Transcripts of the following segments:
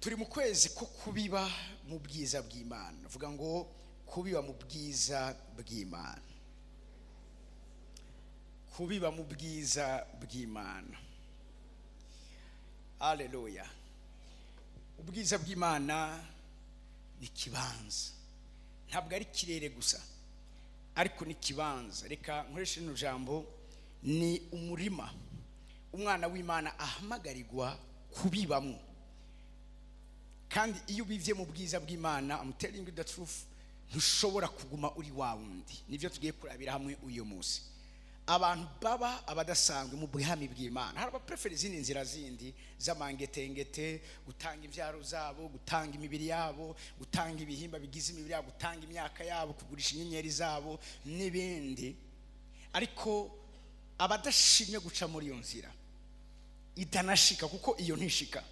Turi mu kwezi ko kubiba mu bwiza bw'Imana. Vuga ngo kubiba mu bwiza bw'Imana, kubiba mu bwiza bw'Imana. Haleluya! Ubwiza bw'Imana ni ikibanza, ntabwo ari ikirere gusa, ariko ni ikibanza. Reka nkoreshe rino jambo: ni umurima umwana w'Imana ahamagarirwa kubibamo. Kandi iyo ubibye mu bwiza bw'Imana, I'm telling you the truth, ntushobora kuguma uri wa wundi. Nibyo tugiye kurabira hamwe uyu munsi. Abantu baba abadasanzwe mu bwami bw'Imana. Hari abaprefera izindi nzira zindi z'amangetengete: gutanga imbyaro zabo, gutanga imibiri yabo, gutanga ibihimba bigize imibiri yabo, gutanga imyaka yabo, kugurisha inyenyeri zabo n'ibindi. Ariko abadashimye guca muri iyo nzira idanashika, kuko iyo ntishika,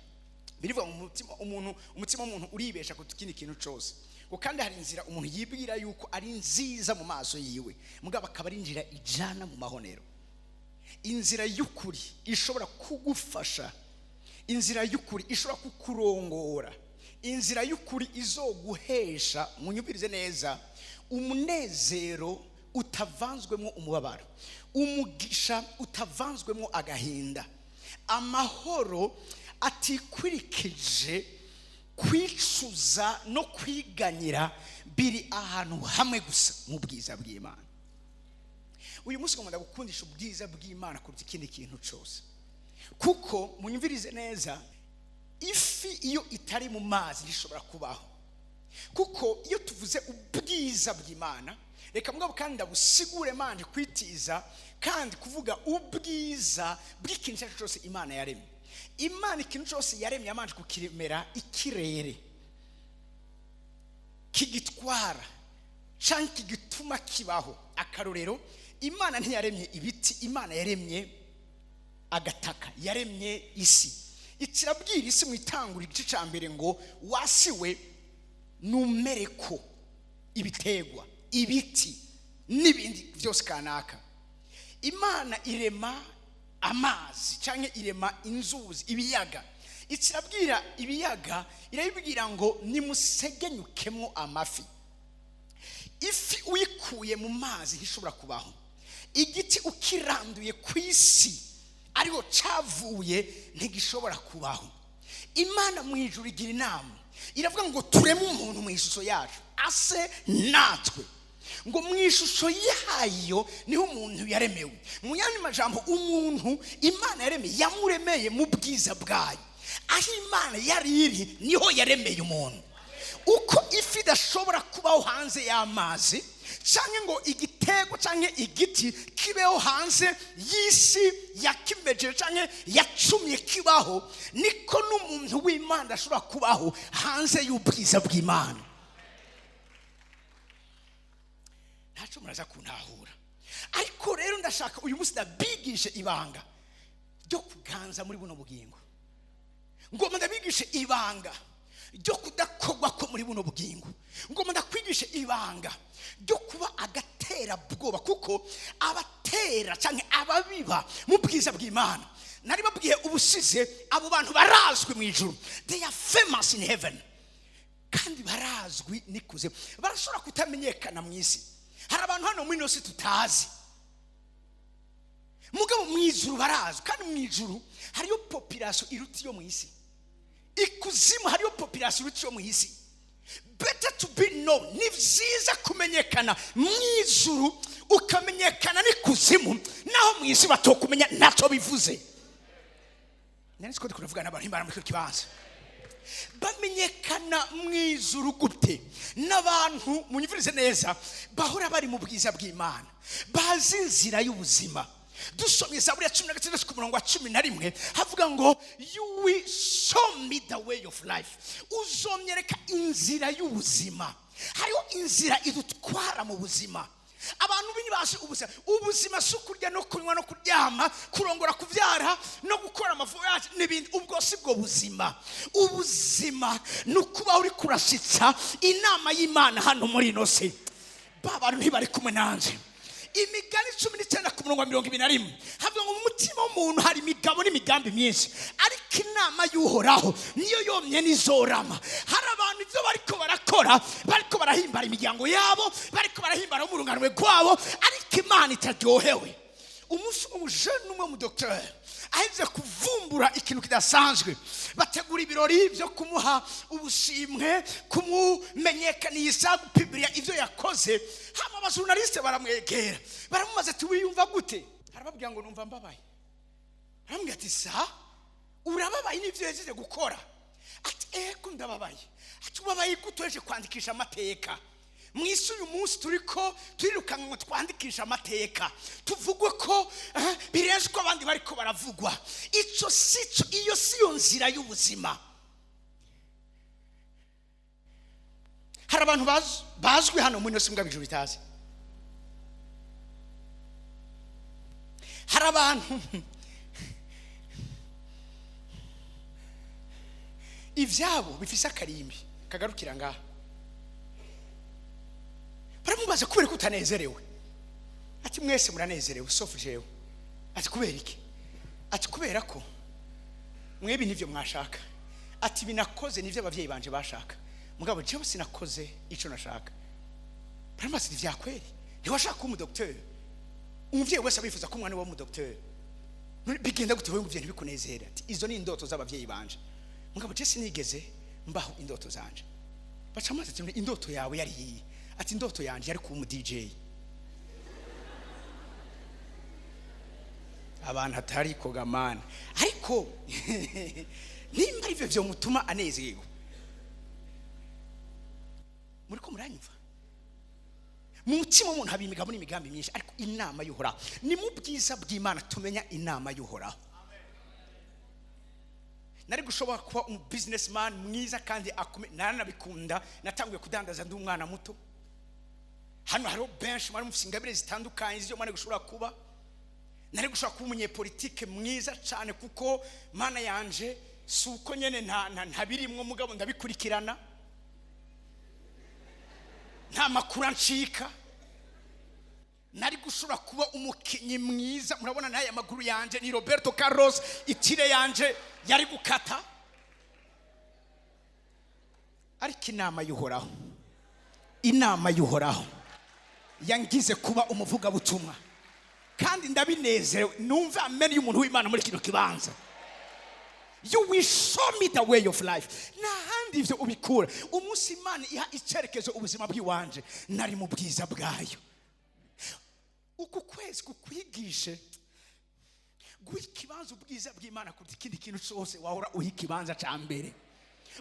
birivuga mu mutima umuntu, umutima w'umuntu uribesha ku kindi kintu cyose ngo. Kandi hari inzira umuntu yibwira yuko ari nziza mu maso yiwe, mugabo akaba ari inzira ijana mu mahonero. Inzira y'ukuri ishobora kugufasha, inzira y'ukuri ishobora kukurongora, inzira y'ukuri izoguhesha, munyumvirize neza, umunezero utavanzwemo umubabaro, umugisha utavanzwemo agahinda, amahoro atikwirikije kwicuza no kwiganyira, biri ahantu hamwe gusa, mu bwiza bw'Imana. Uyu munsi ngomba gukundisha ubwiza bw'Imana kuruta ikindi kintu cyose, kuko munyumvirize neza, ifi iyo itari mu mazi ntishobora kubaho. Kuko iyo tuvuze ubwiza bw'Imana, reka mugabo kandi ndabusigure manje kwitiza kandi kuvuga ubwiza bw'ikintu icyo ari cyo cyose Imana yaremye. Imana ikintu cyose yaremye yamanje kukiremera ikirere kigitwara cyangwa kigituma kibaho. Akarorero, Imana ntiyaremye ibiti, Imana yaremye agataka, yaremye isi. Ikirabwira isi mu Itangura igice cya mbere ngo: "Wasiwe numere ko ibitegwa, ibiti n'ibindi byose kanaka." Imana irema amazi cyangwa irema inzuzi, ibiyaga. Ikirabwira ibiyaga, irabibwira ngo: "Nimusegenyukemo amafi." Ifi uyikuye mu mazi ntishobora kubaho. Igiti ukiranduye ku isi ariho cyavuye ntigishobora kubaho. Imana mu ijuru igira inama, iravuga ngo: "Tureme umuntu mu ishusho yacu, ase natwe." Ngo mu ishusho yayo niho umuntu yaremewe. Mu yandi majambo, umuntu Imana yaremeye, yamuremeye mu bwiza bwayo. Aho Imana yari iri niho yaremeye umuntu. Uko ifi idashobora kubaho hanze y'amazi, cyangwa ngo igitego cyangwa igiti kibeho hanze y'isi yakimejeje cyangwa yacumye kibaho, niko n'umuntu w'Imana ashobora kubaho hanze y'ubwiza bw'Imana. Ntacyo muraza kuntahura, ariko rero ndashaka uyu munsi ndabigishe ibanga ryo kuganza muri buno bugingo. Ngomba ndabigishe ibanga ryo kudakogwa ko muri buno bugingo. Ngomba ndakwigishe ibanga ryo kuba agaterabwoba, kuko abatera cyangwa ababiba mu bwiza bw'Imana, nari babwiye ubusize, abo bantu barazwi mu ijuru. They are famous in heaven, kandi barazwi n'ikuzimu. Barashobora kutamenyekana mu isi. Hari abantu hano muri ino si tutazi, mugabo mu ijuru barazwi. Kandi mu ijuru hariyo population iruta iyo mu isi, ikuzimu hariyo population iruta iyo mu isi. Better to be known, ni byiza kumenyekana mu ijuru, ukamenyekana n'ikuzimu, naho mu isi batokumenya ntacyo bivuze. Nari ko turavuga n'abantu Imana muri kino kibanza. Bamenyekana mu ijuru gute? N'abantu, munyumvirize neza, bahora bari mu bwiza bw'Imana, bazi inzira y'ubuzima. Dusomye Zaburi ya 16 ku murongo wa 11, havuga ngo: "You will show me the way of life." Uzomyereka inzira y'ubuzima. Hariho inzira idutwara mu buzima. Abantu bazi ubuzima. Ubuzima si ukurya no kunywa no kuryama, kurongora, kubyara no gukora amavoyage n'ibindi. Ubwo si bwo buzima. Ubuzima ni ukuba uri kurashyitsa inama y'Imana hano muri ino si. Ba bantu ntibari kumwe nanjye. Imigani 19 ku murongo wa 21 havuga ngo: "Mu mutima w'umuntu hari imigabo n'imigambi myinshi, ariko Ariko inama y'Uhoraho niyo yomye nizorama. Hari abantu ibyo bariko barakora, bariko barahimbara imiryango yabo, bariko barahimbara mu rungano rwabo, ariko Imana itaryohewe. Umunsi umujene umwe mu docteur aheze kuvumbura ikintu kidasanzwe, bategura ibirori byo kumuha ubushimwe, kumumenyekanisha, gupibiriya ibyo yakoze. Hama abajournaliste baramwegera, baramubaza ati: "Wiyumva gute?" Arababwira ngo: "Numva mbabaye." Aramubwira ati: "Sa urababaye n'ibyo yagize gukora?" Ati: "Ego, ndababaye." Ati: "Ubabaye gute uheje kwandikisha amateka mu isi? Uyu munsi turi ko turirukanka ngo twandikishe amateka, tuvugwe ko birenze uko abandi bariko baravugwa. Icyo si cyo, iyo si yo nzira y'ubuzima." Hari abantu bazwi hano muri ino si mbwa bijuru bitazi. Hari abantu ibyabo bifise akarimbi kagarukira ngaha. Baramubaza: "Kubera ko utanezerewe?" Ati: "Mwese muranezerewe sauf jewe." Ati: "Kubera iki?" Ati: "Kubera ko mwebi nivyo mwashaka." Ati: "Binakoze nivyo abavyeyi banje bashaka, mugabo jewe sinakoze ico nashaka." Baramubaza ati: "Vyakweri ntiwashaka kuba umudokiteri? Umuvyeyi wese abifuza ko umwana we umudokiteri. Bigenda gute wewe umuvyeyi ntibikunezere?" Ati: "Izo ni indoto z'abavyeyi banje, mugabo je sinigeze mbaho indoto zanje." Baca amazi ati: "Indoto yawe yari iyi?" Ati: "Indoto yanje yari kuba umu DJ." Abantu atari kogamana, ariko nimba ari byo byomutuma anezerwa. Muri ko muranyumva? Mu mutima w'umuntu haba imigabo n'imigambi myinshi, ariko inama y'Uhoraho ni mu bwiza bw'Imana tumenya inama y'Uhoraho. Nari gushobora kuba umu businessman mwiza kandi naranabikunda. Natanguye kudandaza ndi umwana muto. Hano hariho benshi mwari mufite ingabire zitandukanye z'ibyo mwari gushobora kuba. Nari gushobora kuba umunyepolitike mwiza cyane, kuko Mana yanje si uko nyene ntabirimwo, mugabo ndabikurikirana, nta makuru ancika. Nari gushobora kuba umukinnyi mwiza. Murabona n'aya maguru yanje ni Roberto Carlos, itire yanje yari gukata. Ariko inama y'Uhoraho, inama y'Uhoraho yangize kuba umuvugabutumwa, kandi ndabinezerewe. Numve amen y'umuntu w'Imana muri kino kibanza. You will show me the way of life. Nta handi ivyo ubikura. Umunsi Imana iha icyerekezo ubuzima bw'iwanje, nari mu bwiza bwayo. Uku kwezi kukwigishe guha ikibanza ubwiza bw'Imana kuruta ikindi kintu cyose wahora uha ikibanza cya mbere.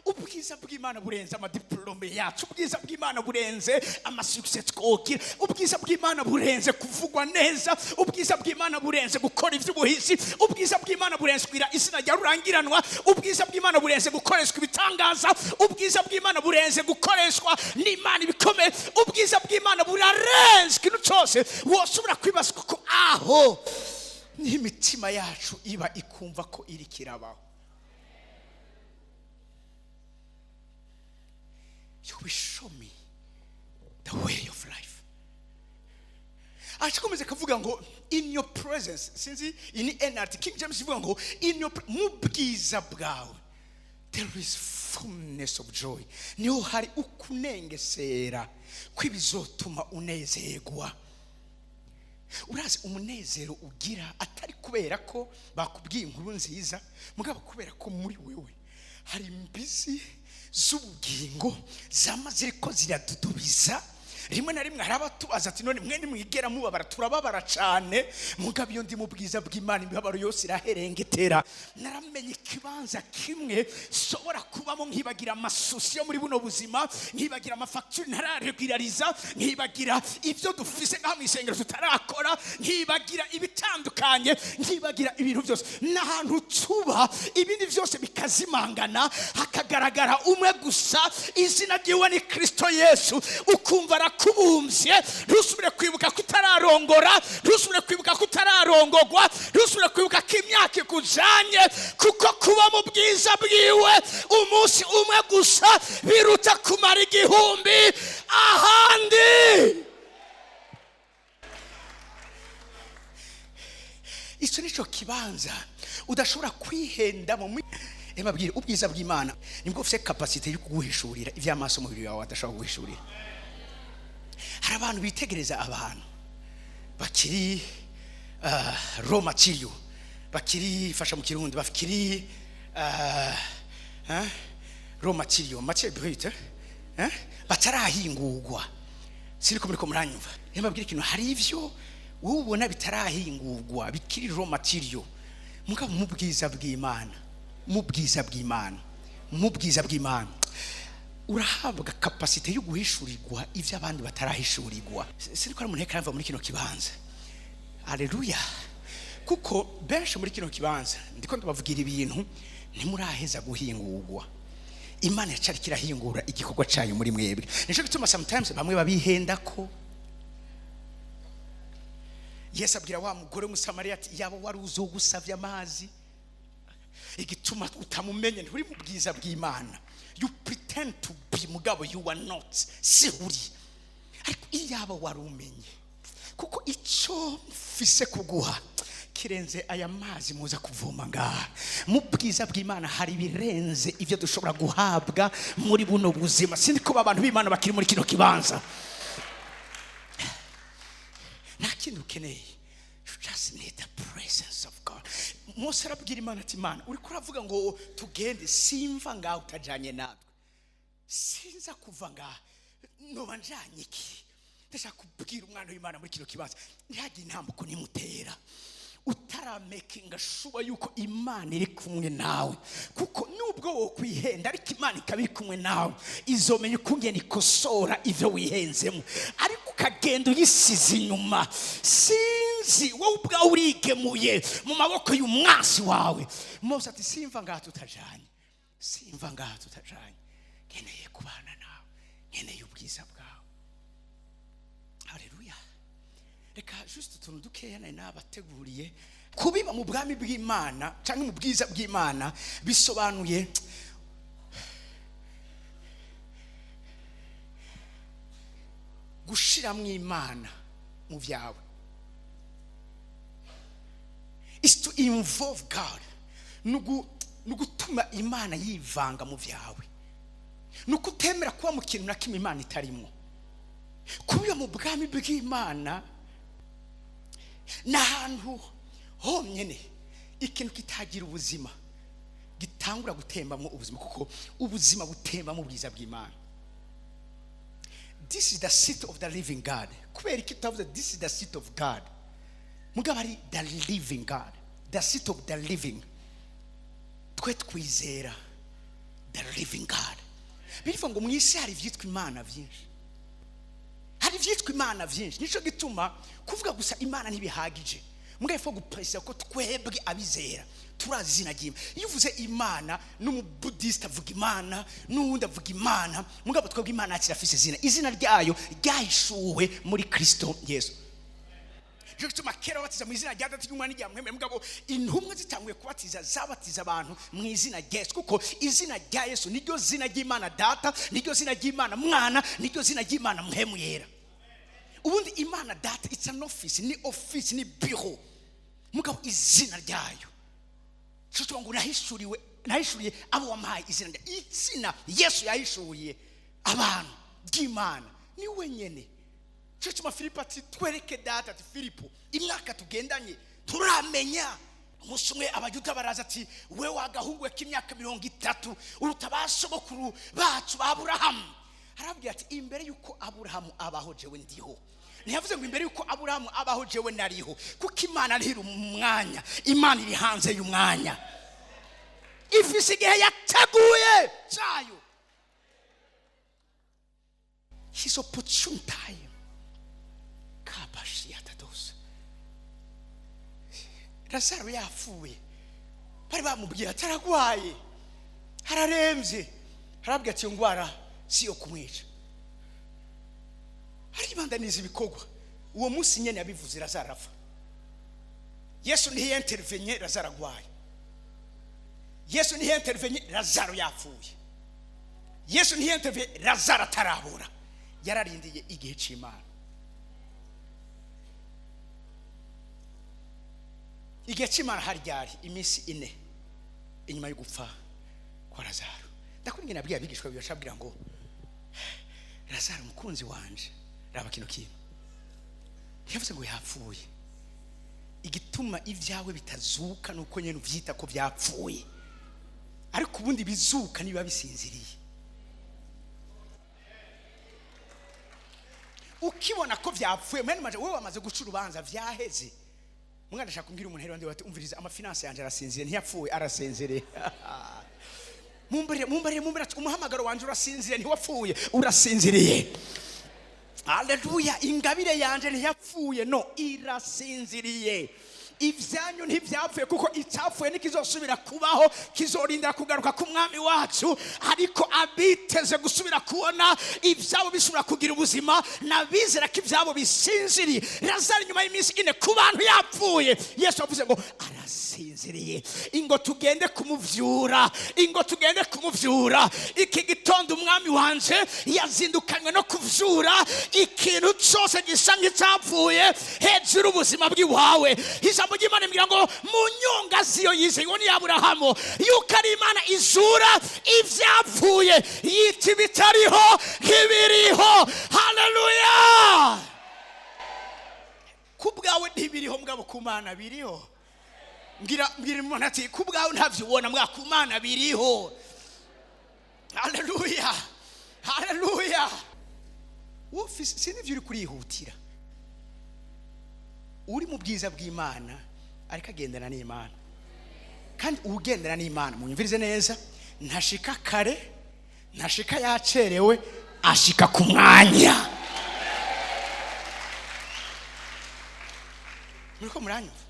Ubwiza bw'Imana burenze amadiplome yacu, ubwiza bw'Imana burenze amasukse twogira, ubwiza bw'Imana burenze kuvugwa neza, ubwiza bw'Imana burenze gukora iby'ubuhizi, ubwiza bw'Imana burenze kugira izina rya rurangiranwa, ubwiza bw'Imana burenze gukoreshwa ibitangaza, ubwiza bw'Imana burenze gukoreshwa n'Imana ibikomeye. Ubwiza bw'Imana burarenze ikintu cyose woshobora kwibaza, kuko aho niho imitima yacu iba ikumva ko iri kirabaho. You will show me the way of life. Akomeza akavuga ngo in your presence. Sinzi ini NRT, King James ivuga ngo in your mu bwiza bwawe there is fullness of joy. Niho hari ukunengesera kw'ibizotuma unezerwa. Urazi umunezero ugira atari kubera ko bakubwiye inkuru nziza, mugabo kubera ko muri wewe hari imbizi z'ubugingo zama ziriko ziradudubiza. Rimwe na rimwe hari abatubaza ati: "None mwe nimwigera mubabara?" Turababara cyane, mugabo iyo ndi mu bwiza bw'Imana imibabaro yose iraherengetera. Naramenye ikibanza kimwe nshobora kubamo nkibagira amasusi yo muri buno buzima, nkibagira amafagitire ntararegulariza, nkibagira ibyo dufise ngaha mu isengero tutarakora, nkibagira ibitandukanye, nkibagira ibintu byose. N'ahantu tuba ibindi byose bikazimangana, hakagaragara umwe gusa, izina ryiwe ni Kristo Yesu. Ukumva arakubumbye, ntusubire kwibuka ko utararongora, ntusubire kwibuka ko utararongogwa, ntusubire kwibuka ko imyaka ikujanye, kuko kuba mu bwiza bwiwe umunsi umwe gusa biruta kumara 1000 ahandi. Icyo nicyo kibanza udashobora kwihenda mu Mbabwire, ubwiza bw'Imana nibwo bufite capacité yo kuguhishurira iby'amaso umubiri wawe adashobora kuguhishurira. Hari abantu bitegereza abantu bakiri raw material, bakiri, fasha mu Kirundi, bakiri hein? Raw material, matière brute, hein? Batarahingurwa. Siriko muriko muranyumva? Mbabwire ikintu: hari ivyo wowe ubona bitarahingurwa, bikiri raw material, mugabo mu bwiza bw'Imana, mu bwiza bw'Imana, mu bwiza bw'Imana urahabwa capacité yo guhishurirwa ibyo abandi batarahishurirwa. Siniko ari umuntu ariko muri kino kibanza. Aleluya! Kuko benshi muri kino kibanza, ndiko ndabavugira ibintu, ntimuraheza guhingurwa. Imana yacari kirahingura igikorwa cyayo muri mwebwe. Nico gituma sometimes bamwe babihenda ko Yesu abwira wa mugore w'Umusamariya ati: "Yaba wari uzi ugusavye amazi." Igituma utamumenye, nturi mu bwiza bw'Imana. You pretend to be, mugabo you are not, si uri. Ariko iyaba wari umenye, kuko icyo mfise kuguha kirenze aya mazi muza kuvoma ngaha. Mu bwiza bw'Imana hari ibirenze ibyo dushobora guhabwa muri buno buzima. Sindi kuba abantu b'Imana bakiri muri kino kibanza. Nta kindi ukeneye, you just need the presence of God. Mose arabwira Imana ati: "Imana, uriko uravuga ngo tugende, simva ngaho utajanye natwe, sinza kuva ngaha. Noba njanye iki?" Ndashaka kubwira umwana w'Imana muri kino kibanza, ntihagire intambuko nimutera utaramakinga sure yuko Imana iri kumwe nawe, kuko nubwo wo kwihenda ariko Imana ikaba iri kumwe nawe, izomenya ukungene ikosora ivyo wihenzemo. Ariko ukagenda uyisize inyuma, sinzi, wowe ubwawe urigemuye mu maboko y'umwansi wawe. Mose ati: "Simva ngaha tutajanye, simva ngaha tutajanye. Nkeneye kubana nawe, nkeneye ubwiza bwawe." Haleluya! Reka juste utuntu dukeya nari nabateguriye. Kubiba mu bwami bw'Imana cyangwa mu bwiza bw'Imana bisobanuye gushiramo Imana mu byawe, is to involve God, ni ugutuma Imana yivanga mu byawe, ni ukutemera kuba mu kintu na kimwe Imana itarimo. Kubiba mu bwami bw'Imana ni ahantu honyine ikintu kitagira ubuzima gitangura gutembamo ubuzima, kuko ubuzima butembamo ubwiza bw'Imana. This is the seat of the living God. Kubera iki tutavuze "This is the seat of God", mugabo ari the living God, the seat of the living? Twe twizera the living God. Birivuga ngo mu isi hari ibyitwa imana byinshi, hari ibyitwa imana byinshi. Nicyo gituma kuvuga gusa Imana ntibihagije, mbwa ifo gupresisa ko twebwe abizera turazi izina ry'Imana. Iyo uvuze Imana, n'umubudisite avuga Imana, n'uwundi avuga Imana, mugabo twebwe Imana yacu irafise izina. Izina ryayo ryahishuwe muri Kristo Yesu. Nicyo gituma kera babatiza mu izina rya Data, ry'Umwana n'irya Mpwemu, mugabo intumwa zitanguye kubatiza, zabatiza abantu mu izina rya Yesu, kuko izina rya Yesu niryo zina ry'Imana Data, niryo zina ry'Imana Mwana, niryo zina ry'Imana Mpwemu Yera. Ubundi Imana Data, it's an office, ni office, ni bureau, mugabo izina ryayo cyo ngo nahishuriwe, nahishuriye abo wampaye izina rya izina Yesu yahishuriye abantu ry'Imana ni wenyene. Cyo gituma Filipo ati: "Twereke Data." Ati: "Filipo, imyaka tugendanye turamenya?" Umunsi umwe Abayuda baraza ati: "We wagahungu k'imyaka 30 uruta ba sogokuru bacu ba Aburahamu." Arabwira ati: "Imbere y'uko Aburahamu abaho, jewe ndiho." Ntiyavuze ngo imbere y'uko Aburahamu abaho, jewe nariho, kuko Imana ntiri mu mwanya, Imana iri hanze y'umwanya, ifise igihe yateguye cyayo, his opportune time. Kabashiyatadosa Lazaro yapfuye, bari bamubwiye ati: "Aragwaye, ararembye." Arabwira ati: "Iyo ndwara si iyo kumwica." Aribandaniza ibikorwa. Uwo munsi nyine yabivuze, Lazaro arapfa. Yesu ntiyintervenye Lazaro agwaye, Yesu ntiyintervenye Lazaro yapfuye, Yesu ntiyintervenye Lazaro atarabura. Yararindiye igihe cy'Imana. Igihe cy'Imana hari ryari? Iminsi 4 inyuma yo gupfa. Kwa Lazaro, ndakubwira, nabwiye abigishwa bibashabwira ngo Lazaro umukunzi wanje, raba kino kintu, ntiyavuze ngo yapfuye. Igituma ibyawe bitazuka nuko nyine ubyita ko byapfuye, ariko ubundi bizuka niba bisinziriye. Ukibona ko byapfuye, mwene maje wowe wamaze guca urubanza, vyaheze. Mwana ashaka kumbwira umuntu rero ndi umviriza, amafinanse yanje arasinziriye, ntiyapfuye, arasinziriye. Mumbarire, mumbarire, mumbarire, umuhamagaro wanje urasinziriye, ntiwapfuye, urasinziriye. Haleluya! Ingabire yanje ntiyapfuye, no irasinziriye. Ibyanyu ntibyapfuye, kuko icyapfuye ntikizosubira kubaho, kizorindira kugaruka k'umwami wacu. Ariko abiteze gusubira kubona ibyabo bisubira kugira ubuzima, n'abizera ko ibyabo bisinziriye. Lazaro nyuma y'iminsi 4 ku bantu yapfuye, Yesu yavuze ngo arasinziriye, ingo tugende kumuvyura, ingo tugende kumuvyura. Iki gitondo umwami wanje yazindukanywe no kuvyura ikintu cyose gisa nk'icyapfuye hejuru ubuzima bw'iwawe. Ijambo ry'Imana imbwira ngo mu nyonga ziyo yizeye ngo ni Aburahamu, yuko ari Imana izura ivyapfuye, yita ibitariho nk'ibiriho. Haleluya! Ku bwawe ntibiriho, mugabo ku Mana biriho. Mbwira umuntu ati ku bwawe ntavyo ubona, mbwa ku Mana biriho. Haleluya, haleluya! Sinivyo uri kurihutira, uri mu bwiza bw'Imana ariko agendana n'Imana. Kandi ugendana n'Imana, munyumvirize neza, ntashika kare, ntashika yacerewe, ashika ku mwanya. Muriko muranyumva?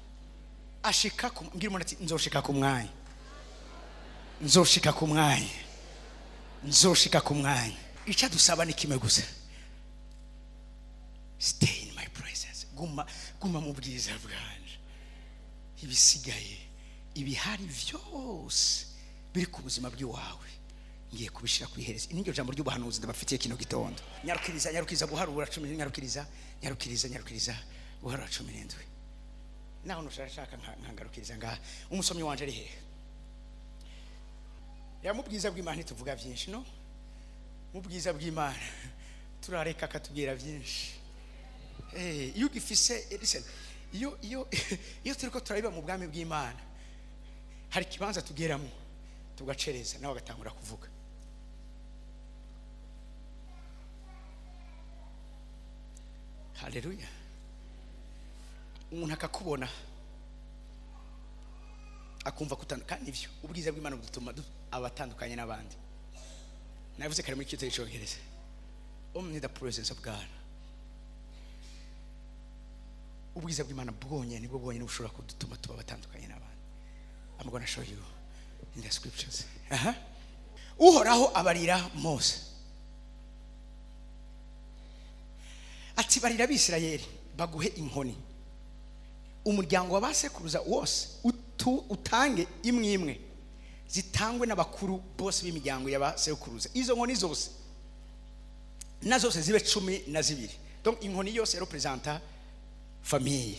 Ashika ku, mbwira umuntu ati nzoshika ku mwanya, nzoshika ku mwanya, nzoshika ku mwanya. Icyo dusaba ni kimwe gusa, stay in my presence, guma, guma mu bwiza bwanje. Ibisigaye, ibihari byose biri ku buzima bw'iwawe ngiye kubishira ku iherezo. N'iryo jambo ry'ubuhanuzi ndabafitiye kino gitondo. Nyarukiriza, nyarukiriza guharura 10, nyarukiriza, nyarukiriza, nyarukiriza guharura 17. Naho nushaka nkangarukiriza ngaha. Umusomyi wanje ari hehe? Ya mu bwiza bw'Imana ntituvuga byinshi, no mu bwiza bw'Imana turareka akatubwira byinshi. Iyo ugifise, listen, iyo iyo iyo turiko turabiba mu bwami bw'Imana, hari ikibanza tugeramo tugacereza, nawe agatangura kuvuga. Haleluya! Umuntu akakubona akumva kutandukana, kandi ivyo ubwiza bw'Imana budutuma abatandukanye n'abandi. Navuze kare muri kito cyongereza, only the presence of God. Ubwiza bw'Imana bwonyene nibwo bwonyene bushobora kudutuma tuba batandukanye n'abandi. I'm going to show you in the scriptures. Uhoraho abarira Mose ati barira Abisirayeli baguhe inkoni, umuryango wa basekuruza wose utange imwe imwe, zitangwe n'abakuru bose b'imiryango y'abasekuruza. Izo nkoni zose na zose zibe 12. Donc inkoni yose yarepresenta famille,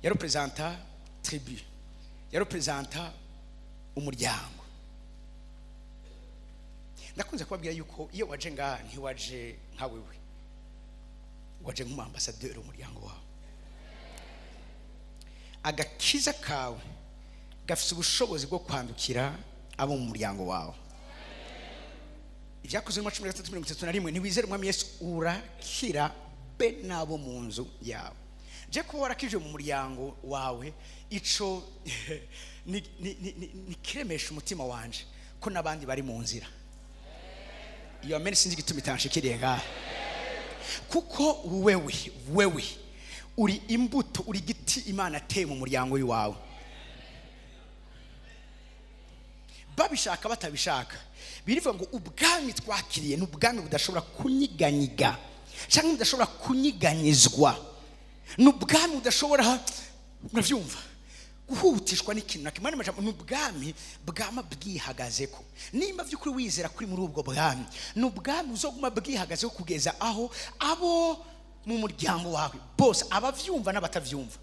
yarepresenta tribu, yarepresenta umuryango. Ndakunze kubabwira yuko iyo waje ngaha ntiwaje nka wewe, waje nk'umuambasaderi w'umuryango wawe. Agakiza kawe gafite ubushobozi bwo kwandukira abo mu muryango wawe. Ibyakozwe mu 13:31, ntiwizere umwami Yesu urakira be n'abo mu nzu yawe. Je kuba warakije mu muryango wawe, ico ni kiremesha umutima wanje ko n'abandi bari mu nzira. Iyo amen sinzi igituma itanshikiriye ngaha, kuko wewe uri imbuto, uri igiti Imana ateye mu muryango wawe. Babishaka batabishaka, birivuga ngo ubwami twakiriye ni ubwami budashobora kunyiganyiga cyangwa budashobora kunyiganyizwa, ni ubwami budashobora, murabyumva, guhutishwa n'ikintu na kimwe. Ni ubwami bwama bwihagazeko. Nimba by'ukuri wizera kuri muri ubwo bwami, ni ubwami uzoguma bwihagazeho kugeza aho abo mu muryango wawe bose, abavyumva n'abatavyumva.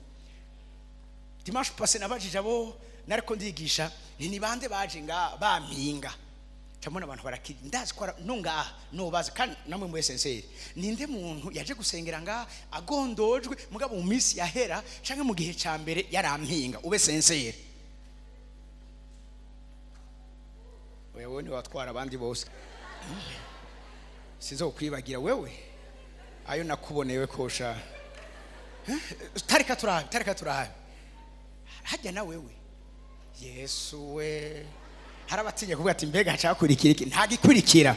Dimanche passé nabajije abo nariko ndigisha nti: "Ni bande baje nga bampinga?" Camona abantu barakiri, ndazi ko no ngaha nobaza, kandi namwe mwe sincère, ninde muntu yaje gusengera nga agondojwe, mugabo mu minsi yahera canke mu gihe ca mbere yarampinga? Ube sincère. Wewe ni watwara abandi bose, sinzokwibagira wewe ayo nakubonewe kosha. Tarika turabe, tarika turabe hajya na wewe. Yesu we, hari abatinya kuvuga ati: "Mbega hacakurikira iki?" Nta gikurikira.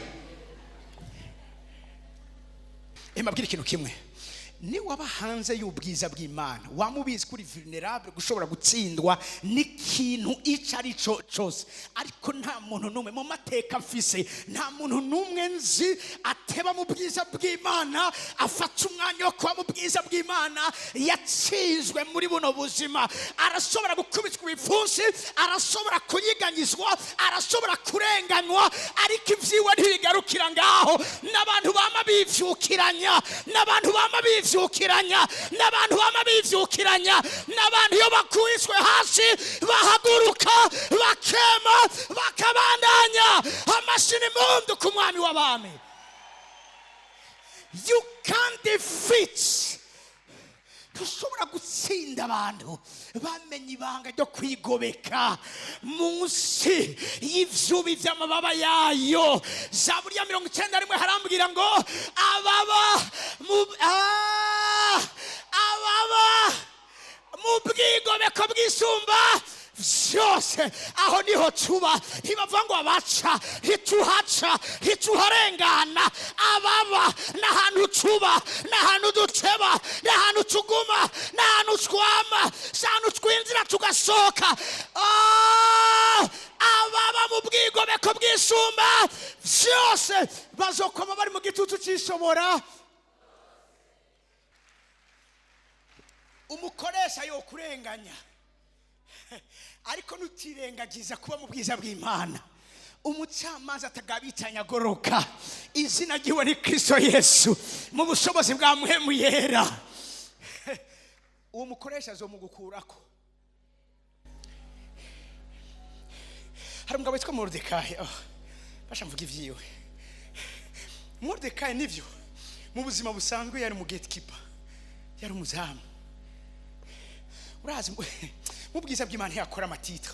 Mbabwira ikintu kimwe: ni waba hanze y'ubwiza bw'Imana, wamubizi kuri vulnerable, gushobora gutsindwa n'ikintu icyo ari cyo cyose. Ariko nta muntu n'umwe mu mateka mfise, nta muntu n'umwe nzi ateba mu bwiza bw'Imana, afata umwanya wo kuba mu bwiza bw'Imana, yatsinzwe muri buno buzima. Arashobora gukubitwa ibipfunsi, arashobora kunyiganyizwa, arashobora kurenganywa, ariko ibyiwe ntibigarukira ngaho. N'abantu bama bivyukiranya, n'abantu bama bivyukiranya, n'abantu bama bivyukiranya, n'abantu iyo bakubiswe hasi bahaguruka, bakema, bakabandanya. Amashini mundu ku Mwami w'abami. You can't defeat, ntushobora gutsinda abantu bamenye ibanga ryo kwigobeka munsi y'ivyubi vy'amababa yayo. Zaburi ya 91 harambwira ngo ababa mu bwigobeko bw'Isumba Vyose, aho niho tuba. Ntibavuga ngo abaca, ntituhaca, ntituharengana. Ababa n'ahantu tuba, n'ahantu duteba, n'ahantu tuguma, n'ahantu twama, si ahantu twinjira tugasohoka. Ababa mu bwigobeko bw'Isumba Vyose bazokoma bari mu gitutu c'Ishobora. Umukoresha yo kurenganya, ariko nutirengagiza kuba mu bwiza bw'Imana, umucamanza atagabitanya agoroka, izina ryiwe ni Kristo Yesu, mu bushobozi bwa Muhemu Yera, uwo mukoresha azomugukurako. Hari umugabo witwa Moridekayi. Oh, basha mvuga ivyiwe. Moridekayi, nivyo, mu buzima busanzwe yari mu gatekeeper, yari umuzamu. Urazi, mu bwiza bw'Imana ntiyakora ama titre.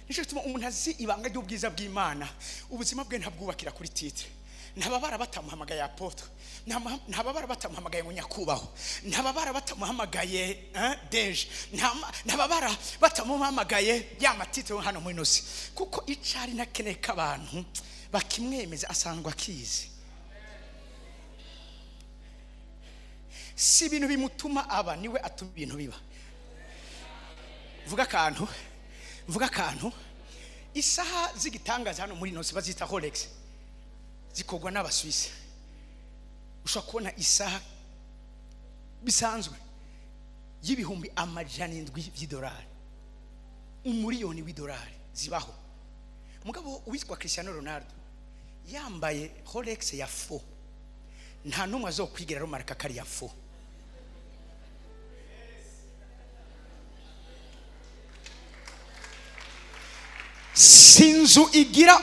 Nicyo gituma umuntu azi ibanga ry'ubwiza bw'Imana, ubuzima bwe ntabwubakira kuri titre. Ntababara batamuhamagaye apôtre, ntababara batamuhamagaye ngo nyakubahwa, ntababara batamuhamagaye deje, ntababara batamuhamagaye ya ma titre yo hano muri nosi, kuko icari ntakeneye ko abantu bakimwemeza, asanzwe akizi. Si ibintu bimutuma aba, niwe atuma ibintu biba. Vuga akantu, mvuga akantu. Isaha z'igitangaza hano muri nosi bazita Rolex, zikorwa n'Abaswisi. Ushobora kubona isaha bisanzwe y'700,000 by'idolari, 1 miliyoni w'idolari zibaho. Mugabo uwitwa Cristiano Ronaldo yambaye Rolex ya faux, nta n'umwe azokwigira rumarika ko ari ya faux. Si inzu igira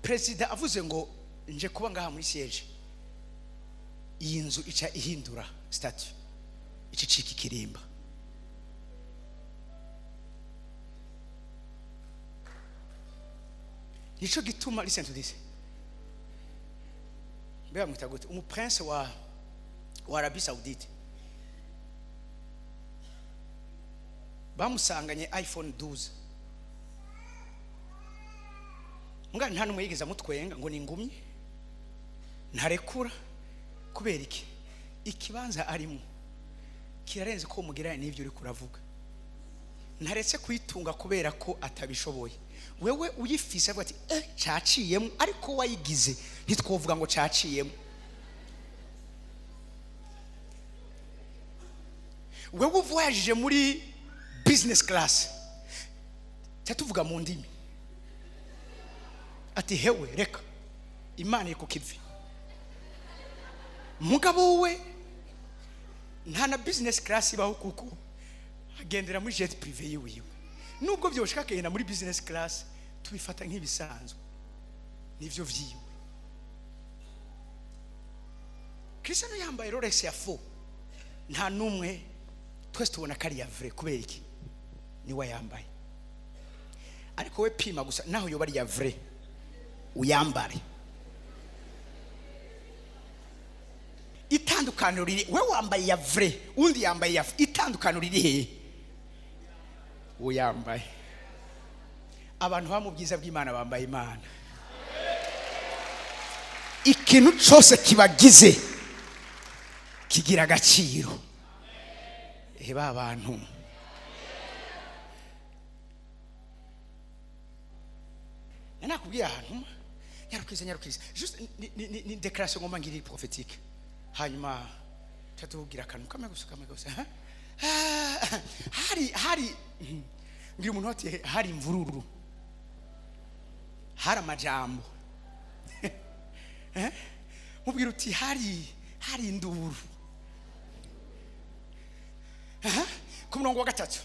perezida avuze ngo nje kuba ngaha muri siège, iyi nzu ica ihindura statut, ica icika ikirimba. Nico gituma, listen to this, mbega mwita gute umu prince wa Arabie Saoudite bamusanganye iPhone 12, mbwa nta n'umwe yigeze amutwenga ngo ni ingumyi ntarekura. Kubera iki? Ikibanza arimo kirarenze ko umugereranya n'ibyo uri kuravuga. Ntaretse kuyitunga kubera ko atabishoboye. Wewe uyifise avuga ati: "Eh, caciyemo," ariko wayigize ntitwovuga ngo caciyemo. Wewe uvoyajije muri business class, tuvuga mu ndimi ati: "Hewe, reka, Imana iri ku kivi." Mugabo we nta na business class ibaho, kuko agendera muri jet privé yiwiwe. Nubwo byoshika akagenda muri business class, tubifata nk'ibisanzwe, nivyo vyiwe. Cristiano yambaye Rolex ya faux, nta numwe, twese tubona ko ari ya vrai. Kubera iki? Niwe yambaye. Ariko we pima gusa, naho yoba ari ya vrai, uyambare. Itandukaniro riri we wambaye ya vrai, undi yambaye ya faux, itandukaniro riri hehe? Uyambaye. Abantu ba mu bwiza bw'Imana bambaye Imana. Ikintu cyose kibagize kigira agaciro. Ehe, ba bantu nakubwiye ahantu, nyarukiza, nyarukiza, juste ni déclaration ngomba ngiri prophétique, hanyuma tatubwira akantu kamwe gusa, kamwe gusa. Ha? Ah, hari ngira umuntu ati hari imvururu, hari amajambo. Eh? Mubwira uti hari induru. Aha, ku murongo wa 3.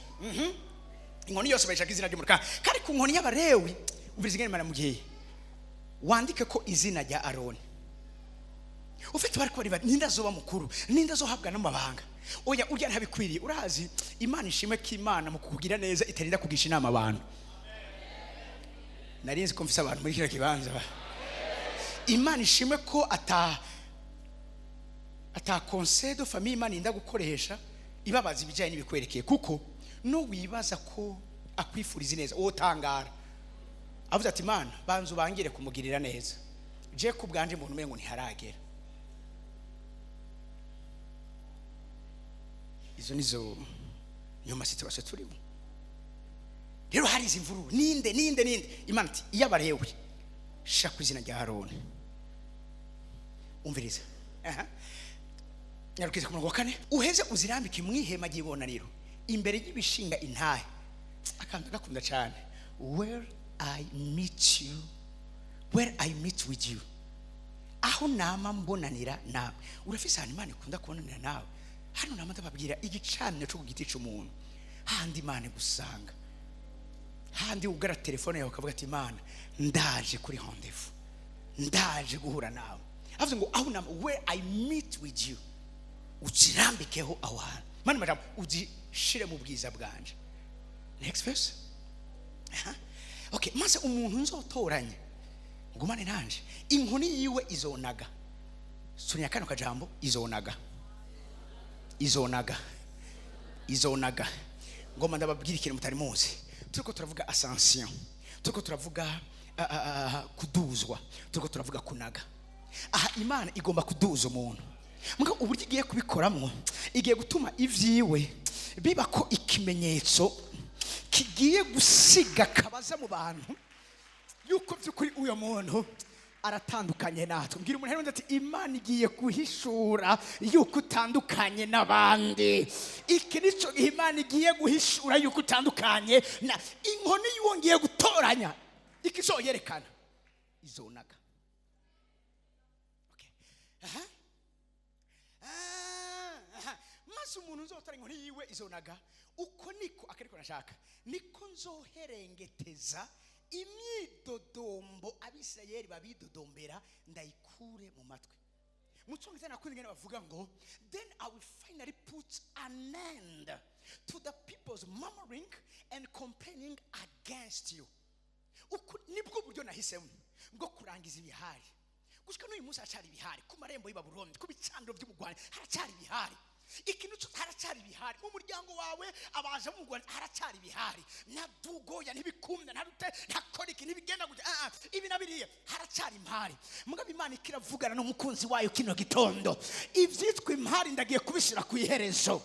Inkoni yose bayishaka izina ry'umurika, kandi ku nkoni y'Abarewi, umviriza ingene Imana mugiye wandike ko izina rya Aroni. Ufite bari kubariba, ninde azoba mukuru, ninde azohabwa n'amabanga? Oya, urya ntabikwiriye. Urazi, Imana ishimwe ko Imana mu kukugira neza itarinda kugisha inama abantu. Nari nzi ko mfise abantu muri kino kibanza. Imana ishimwe ko ata conseil de famille Imana inda gukoresha ibabaza ibijyanye n'ibikwerekeye, kuko no wibaza ko akwifuriza neza, uwo tangara avuze ati: "Imana, banza ubangire kumugirira neza, je ku bwanje mbona umengo ntiharagera." Izo nizo niyo ma situation turimo. Rero hari izi mvururu, ninde, ninde, ninde? Imana ati: "Iyo Abarewe, shaka ku izina rya Aroni." Umviriza. Aha, nyarukiza ku murongo wa 4. Uheze uzirambike mu ihema ry'ibonaniro imbere y'ibishinga intahe. Akantu gakunda cyane: "Where I meet you, where I meet with you", aho nama mbonanira nawe. Urafise ahantu Imana ikunda kubonanira nawe. Hano nama ndababwira igicaniro cyo ku giti cy'umuntu, handi Imana igusanga, handi ugara telefone yawe ukavuga ati: "Imana, ndaje kuri rendez-vous, ndaje guhura nawe." Avuze ngo aho nama, "where I meet with you", uzirambikeho aho hantu. Mani majambo, uzishire mu bwiza bwanje. Next verse. Aha. Okay, maze umuntu nzotoranya ngumane nanje, inkoni yiwe izonaga. Sunya kano kajambo: izonaga, izonaga, izonaga. Ngoma ndababwira ikintu mutari muzi. Turiko turavuga ascension, turiko turavuga kuduzwa, turiko turavuga kunaga. Aha Imana igomba kuduza umuntu. Mbwa uburyo igiye kubikoramwo, igiye gutuma ivyiwe biba ko ikimenyetso kigiye gusiga kabaza mu bantu yuko by'ukuri uyo muntu aratandukanye natwe. Mbwira umuntu rero ati: "Imana igiye guhishura yuko utandukanye n'abandi." Iki nico gihe Imana igiye guhishura yuko utandukanye na inkoni y'uwo ngiye gutoranya. Ikizoyerekana izonaga. Okay. Aha. Ah, aha. Maze umuntu nzotora inkoni yiwe izonaga, uko niko akariko nashaka, niko nzoherengeteza imyidodombo Abisirayeli babidodombera, ndayikure mu matwi. Mu Cyongereza nakunze ingene bavuga ngo: "Then I will finally put an end to the people's murmuring and complaining against you." Uku nibwo buryo nahisemo bwo kurangiza ibihari. Gushika n'uyu munsi haracyari ibihari ku marembo y'i Babuloni, ku bicaniro by'umugwani haracyari ibihari. Ikintu haracyari ibihari mu muryango wawe, abaje mu Rwanda haracyari ibihari. Nta dugoya, ntibikunda, nta rute, nta koriki, ntibigenda gutya. Ah, ah, ibi na biriya, haracyari impari. Mugabo Imana ikiravugana n'umukunzi wayo kino gitondo: ibyitwa impari ndagiye kubishyira ku iherezo.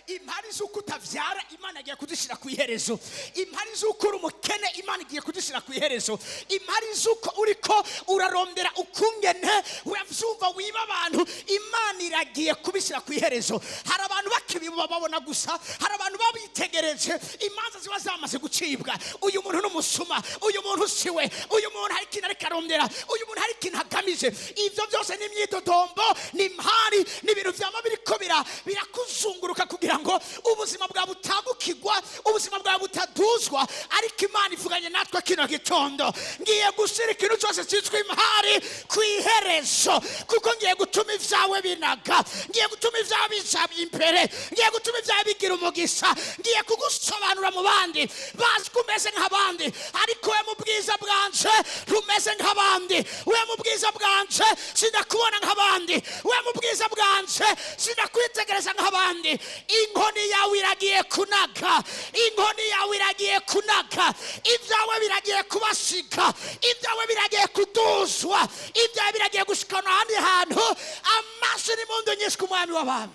Impari z'uko utabyara, Imana igiye kuzishyira ku iherezo. Impari z'uko uri umukene, Imana igiye kuzishyira ku iherezo. Impari z'uko uriko urarondera ukungene urabyumva wiba abantu, Imana iragiye kubishyira ku iherezo. Hari abantu bakiri Bakibabona gusa, hari abantu babitegereje, imanza ziba zamaze gucibwa. Uyu muntu ni umusuma, uyu muntu siwe, uyu muntu hari ikintu ariko arondera, uyu muntu hari ikintu agamije. Ibyo byose ni imyidodombo, ni impari, ni ibintu byaba biriko birakuzunguruka kugira ngo ubuzima bwawe butagukigwa, ubuzima bwawe butaduzwa. Ariko Imana ivuganye natwe kino gitondo: ngiye gushyira ikintu cyose cyitwa impari ku iherezo, kuko ngiye gutuma ibyawe binaga, ngiye gutuma ibyawe bija imbere, ngiye gutuma ibyawe bigira umugisha, ngiye kugusobanura mu bandi bazi ko umeze nk'abandi. Ariko we mu bwiza bwanje ntumeze nk'abandi, we mu bwiza bwanje sindakubona nk'abandi, we mu bwiza bwanje sindakwitegereza nk'abandi. Inkoni yawe iragiye kunaga, inkoni yawe iragiye kunaga, ibyawe biragiye kubashika, ibyawe biragiye kuduzwa, ibyawe biragiye gushikana ahandi hantu. Amaso n'impundu nyinshi ku Mwami w'abami.